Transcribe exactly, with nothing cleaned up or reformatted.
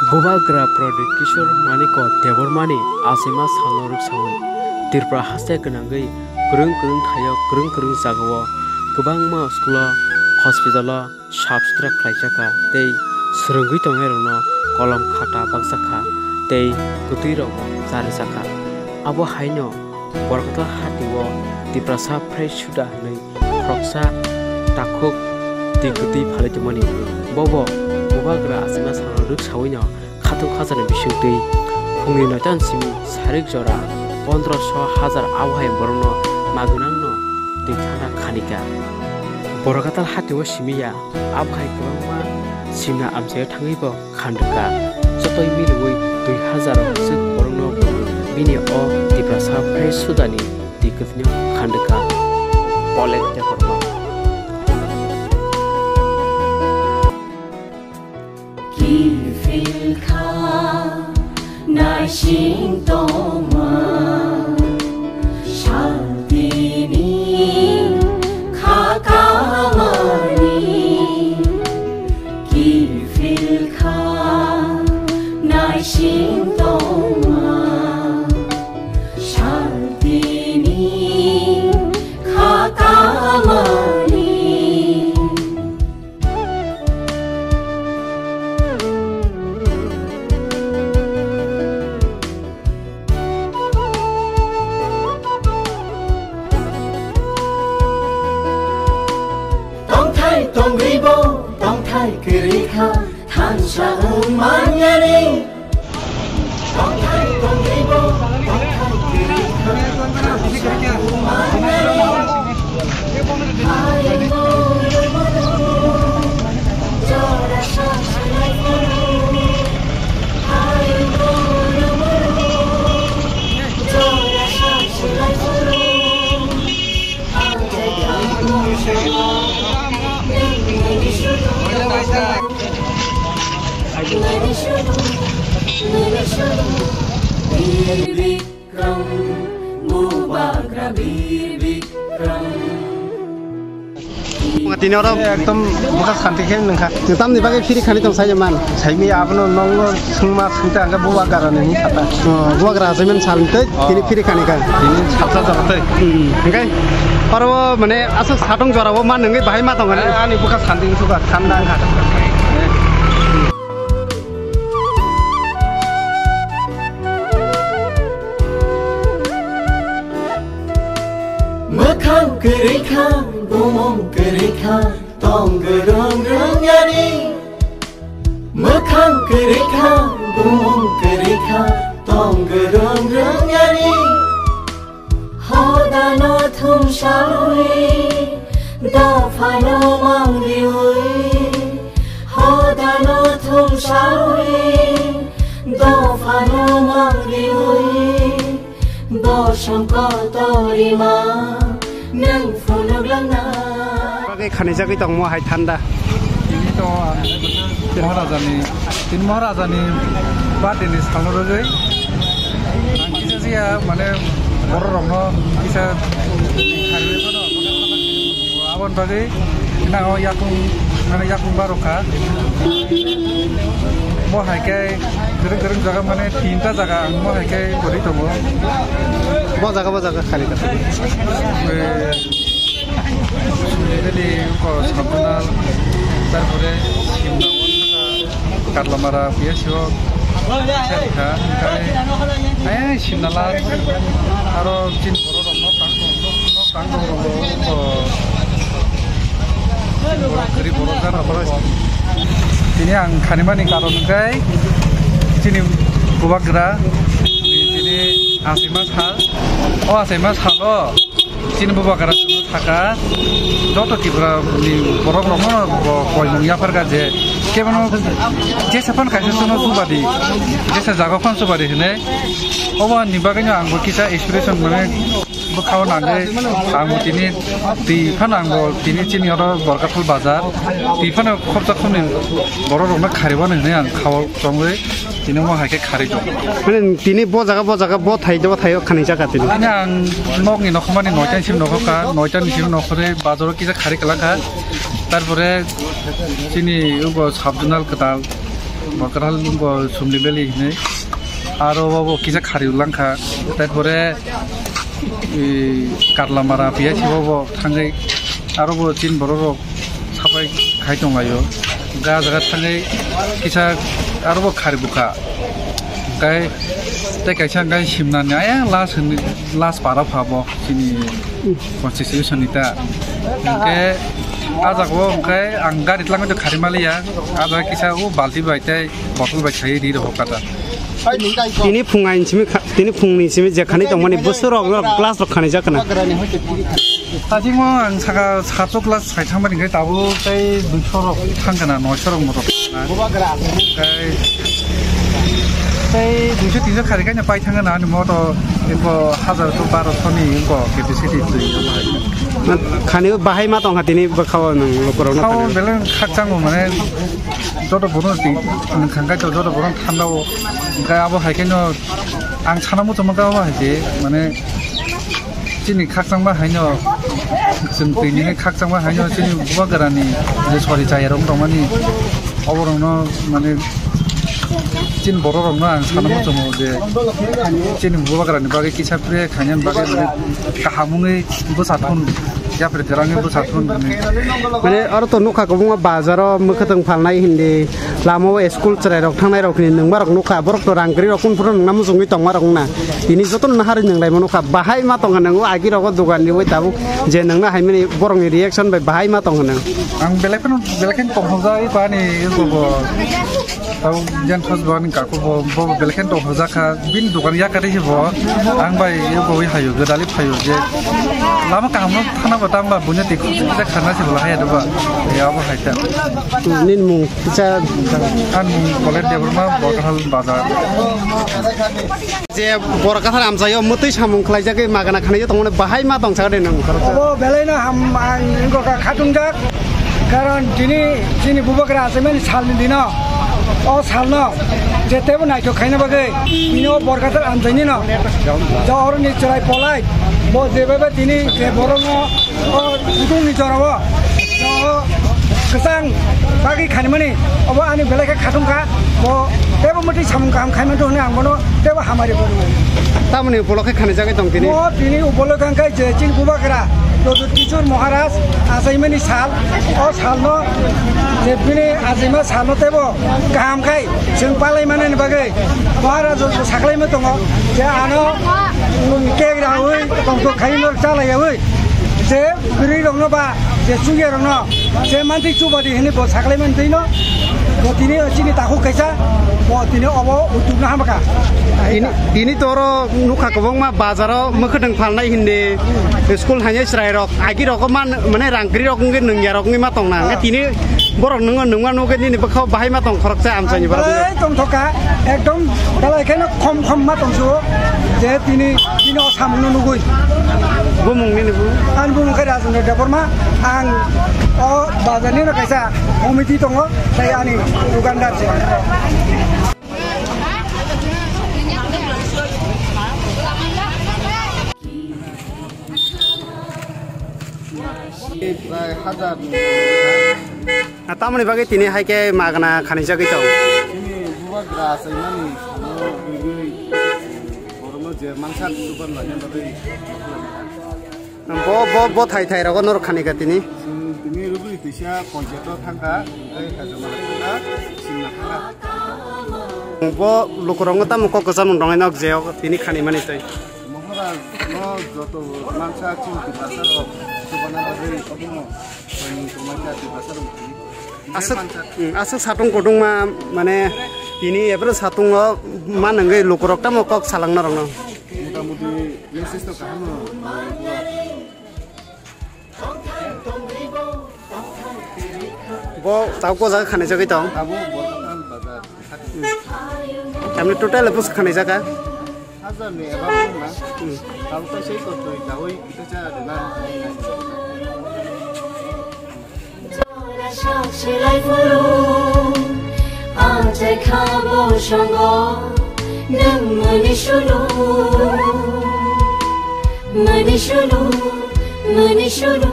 Bubagra Pradyut Kishore Manikya Debbarmani achaima salno rwksaui Tripura haste gwnangwi kwrwng kwrwng thaio kwrwng kwrwng jagao kwbangma school-o, hospital-o sap sutra khlaijakha tei swrwngwi tongnairokno kolom khata bakjakha tei kwtwirokbo charwjakha. Abo haino Borkatal hatio Tiprasa Fresh Suda hwnwi khoroksa takhuk twi kwtwi phalwi tongmani. Bobo Bubagra achaima salno rwksaui no khatung khajani bisingtwi phungni noita simi sarik jora pondroso hajar abohai borokno magwnangno twi thana khanika. Borkatal hatio simi ya, abohai kwbangma simna amchaio thangwibo khandwkha. Jotoi miliui dui hajar swk borokno bini o Tiprasa Fresh Sudani twi kwthwino khandwkha. Polek Debbarma. Kiphilkha naising tongma, shaltini khakamani. Kiphilkha naising tongma, shaltini khakamani. Tongthai tongribo, tongthai kwrwi kha, thansa wng manyani. Bir Bikram, Bubagra Bir Bikram. Tini oro ekdom bwkha santi khe nungkha. Tamni bagwi phiri khani tong sai man. Saimi abono nongo sungma sungte angke Bubagra ni sata. Oh, Bubagra jaiman sal tei tini phiri khani kha. Tini sata jora tei. Hmm. Hingke oro mane aswk satong jora o man nungwi bahai ma tong ani. Ani bwkha santi wngkha, thanda wngkha. Mwkhang kwrwi kha, bumung kwrwi kha, tong gwrwng rwng yani. Mwkhang kwrwi kha, bumung kwrwi kha, tong gwrwng rwng yani. Hodano thumsaui, dophano mangriui. Hodano thumsaui, dophano mangriui. Bosong kotorima, nwng phunuk langna. Bagwi khanijagwi tongmo hai thanda. Tini to ang tin Maharajani, tin Maharajani birthday ni salno rwgwi ang kisa siya mane borok rokno kisa kharwi phano aboni bagwi nang o yakung mane yakung barokha. Mo hai khe kwrwng kwrwng jaga mane tinta jaga ang mo hai khe kwrwi tongo. Bo jaga bo jaga khali kha. Nini ko Sabunal, tarpore Simna, Karlamara, P S O, Serikha, eh, Simnala, aro chin borok rok nok tang tong, nok tang tong rok, oh, kwrwi borok jana borok. Tini ang khanimani karon hwnkhe chini bubagra, tini achaima sal, o achaima salo. Chini bubagra saka joto Tripura ni borok rok no bo koimung yapharkha je kebono jesa phan kaisa sono chubadi, jesa jaga phan chubadi hinwi. Obo ni bagwi no ang bo kisa expression mane bwkhao nangwi ang bo tini twi phano ang bo tini chini oro Borkathal bazar twi phano khoroksa khoroknwi borok rok no kharwi mano hinwi ang khao chongwi. Tini omo hai khe kharwi tong. Mane tini bo jaga, bo jaga, bo thai, bo thaio khanwi jaga tini. Tini ang nokni nokhormani noita ni simi nokhorkha, noita ni simi nokhorwi bazaro kisa kharwi kwlangkha. Tarpore chini ugo sub zonal kwtal, Bakarhal bo Sumli Valley hinwi. Aro bo, bo kisa khari ulang kha. Tarpore, e, Karlamara P H C bo, bo thangwi. Aro bo chin borok rok sapai khai tong laio. Ga jaga thangwi kisa aro bo khari bukha. Hwnkhe tei kaisa hwnkhe Simnani ayang last hwnwi, last para pha bo chini constitution ni ta. Hwnkhe ah jaga o hwnkhe ang gari twlangwi khari maliya. Ah jaga kisa o balti bai tei bottle bai khaiwi ri rw kha ta. Tini phung ain simi kha-, tini phungni simi je khani tongmani bwswk rok, rok glass rok khani jak khna. Tachimo ang saka satsho glass sai thangmani hwnkhe tabuk tei duisho rok thang khna, noisho rok moto. Tei, tei duisho tinsho khari khaina pai thang khna ani moto eko hazar to barosho ni eko capacity twi. Khani bahai ma tong kha tini bwkha o nwng lukurok no khao khani. Belai khakchang mane joto bono twi nwng khangkai to joto bono thanda o. Hwnkhe abo hai khe no ang sana muchungma khe abo hai khe mane chini khakchangma haino chwng twi ni hai khakchangma haino chini bubagra ni je sori chaya rok tongmani obo rok no mane chini borok rok no ang sana muchungo je chini bubagra ni bagwi kisa pre khainani bagwi mane kaham wngwi bwsa thun yapri kwrwngwi bwsa thun hwnwi. Mane oro to nukha kwbangma bazaro mwkhwtwng phalnai hindi. Lama o school chwrai rok thangnai rok ni nungma rok nukha, borok to rang kwrwi rok kung phuru nungna muchungwi tongma rok wngna. Tini jotono naharwi nunglaima nukha, bahai ma tongkha nung o agi rogo dogan riwi tabuk je nungna haimani borok ni reaction bai bahai ma tongkha nung. Ang belai kheno, belai kheno tongthokjagwi bani ego bo. Tabuk jan thos bo ani kaku bo, bo belai kheno tongthokjak kha. Bini dogan yakari se bo. Ang bai ego wi hayo, gwdalwi phayo je. Lama kaham no thana bo tang ba bunya twi khuk khuk khana se bo lahai do ba. Ya bo hai ta. Nini mung kisa. Ani mung Kolet Debbarma, Borkathal Bazar. Je Borkathal amchaio mwtwi samung khlaijagwi magana khanai tongmani bahai ma tongsa de nang. Obo belai no ham ang wngkha khatungjak. Karon tini chini bubagra achaimani salni dino, o salno je tebo naithok khaina bagwi tini o Borkathal amchaini no johorni chwrai polai bo jebebe tini je borokno o kutung ni jora o, o kwchang bagwi khanimani obo ani belai khe khatung kha. Bo tebo mwtwi samung kaham khai mantho hwnwi ang bono tebo hamari bo rwnai. Tamoni upolokhe khanijagwi tong tini? Bo tini upolokhe hwnkhe je chini bubagra Pradyut Kishore Maharaj achaimani sal, o salno je bini achaima salno tebo kaham khai chwng palai manani bagwi Maharaj bo saklaima tongo je ano, um, kek rawi tongthok khai no chalaiyawi je bwrwi rokno ba je chukya rokno je mantwi chubadi hwnwi bo saklai mantwi no bo tini chini takhuk kaisa bo tini obo utukna hamkha. Tini, tini toro nukha kwbangma bazaro mwkhwtwng phalnai hindi school hainai chwrai rok agi rok man mane rang kwrwi rok wngwi nungya rok wngwi ma tongna hwnkhe tini borok nungma nungma nugwi nini bwkhao bahai ma tong khoroksa amchaini borok. Belai tongthokha, ekdom belai kheno khom khom ma tongsuo je tini, tini o samungno nugwi. Bumung nini bu? Ani bumung khe Rajendra Debbarma, ang o bazar ni no kaisa committee tongo, tei ani dukandar se. Prai hazar ni. Ah, tamoni bagwi tini hai khe magna khanijagwi tong? Chini bubagra achaimani salo rwgwi borokno je mansak chuban laina bagwi. Bo, bo, bo thai thai rogo norok khani kha tini? Chwng tini rwgwi twisa ponchayato thangkha, tei hajama thangkha, chwngna thangkha. Bo lukurokno tamo kok kwcham rwnai nok je tini khani mani tei? Maharaj no joto mansa chini Tiprasa rok chubana bagwi obono chini Tiprasa rok. Aswk, mansa. Hmm, aswk satung kutungma mane tini ebro satungo ma nangwi lukurok tamo kok salangna rokno. Motamuti message to kaham no. Bo tabuk o jaga khanai jagwi tong. Abo Borkathal bazar. Tamni total bwswk khanai jaga? Hazar ni above na. Hmm. Tabuk kaisa kotoi dawi kita cha rwna. Jora sok silai phuru, ang chai kha bo songo, nwng mani sulu, mani sulu, mani sulu.